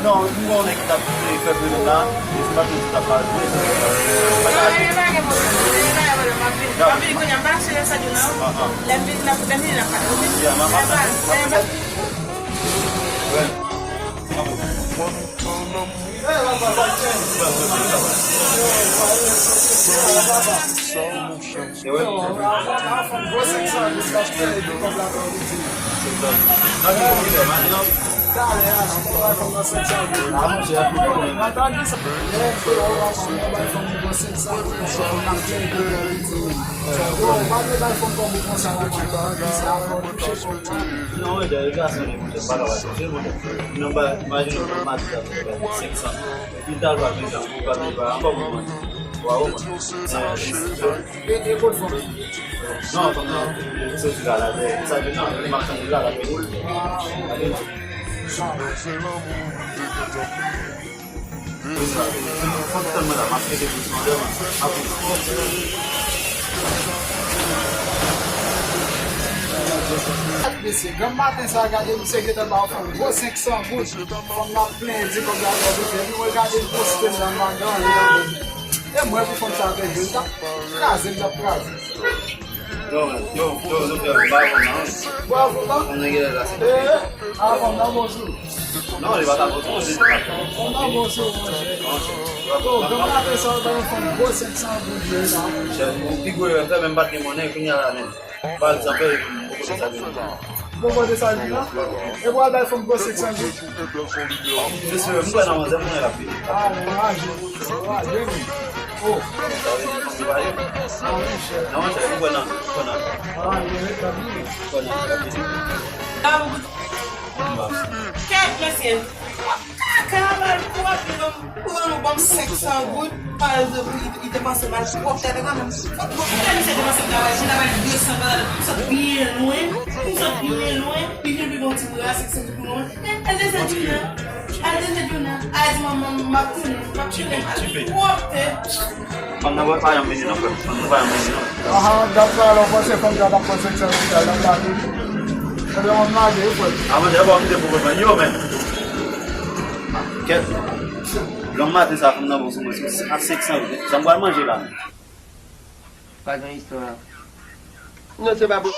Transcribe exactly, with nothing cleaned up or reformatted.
Non, m gen yon nèg ki t ap fè pwoblèm la, e se pa tout ki t ap pale vre. Non, e pa gen pwoblèm, e pa gen pwoblèm, m ap vini. M ap vini kounye a, m pa achte nan sa di non. Lè m vini, n ap, lè m vini, n ap pale, oke? Yeah, m ap pale. Non, men, de gason li, monchè, pa ka pase. Se monchè. Non, ba, imajine w, yon maten sa, senk san. Epi l ta al ba, men, sa, ou pa vin ba, ankò pou mwen. Wa, ou mwen. E, e kot fanm? Non, fanm nan, e, soti la, la, de, sa, de, nan, m ap tann li la, la, de, ou. Mesye, granm maten sa, gade misye gentan ba yon fanm gwo senk san goud. Fanm nan ap plenyen, di kòb la twò piti. Epi mwen gade l poste m nan, m pa gen anyen nan men. E mwen pou fanm sa te jwe, l t ap kraze m, t ap kraze. Yo, yo, yo, yo, yo, ba fanm nan. Ba fanm nan? Fanm nan genlè la, se. Eh, ah, fanm nan bon sou. Non, li pa ta bon sou, li pa ta bon. Fanm nan bon sou, monchè. Yo, granm maten sa, ou bay yon fanm gwo senk san goud, yo, la. Monchè, ou pi gwo erè m fè, men m pa t gen monnen, kounye a la menm. Pa egzanp, ou konnen sa vin. Bon, bon, de sa vin la? E pou al bay fanm gwo senk san goud. Mesye, m kwè nan manzè, m konnen l ap vini. Ah, non, raje. Raje, wi. Oh. Non, monchè, m kwè nan, m kwè nan. Ah, li ret la, wi. M kwè nan, l ap vini. Kèt, mesye. Kaka, mal pwòp, non. Pou ban m senk san goud, pa egzanp, li, li te panse mal pwòp tèt kanmenm. Fòk bon, lè misye te panse travay, si travay de san dola, m sot byen lwen, m sot byen lwen, li vin pi bon ti bra, senk san goud pou mwen. E, e, de sa, Juna, a, de sa, Juna, a, di manman, m ap tounen, m ap tounen, m ap pwòp tèt. Fanm nan pa janm vini non, frè. Fanm nan pa janm vini non. Aha, dat sa, lè w panse fanm sa t ap pran senk san goud la, l ap lage. Ebyen, w ap lage, wi, frè. A, mwen, dèyè, w kite pou mwen. Yo, men. Kèt. Lòm maten sa, fanm nan bon sou mwen, se a senk san goud. Sa m pral manje la. Pa gen istwa. Non, se pa bon.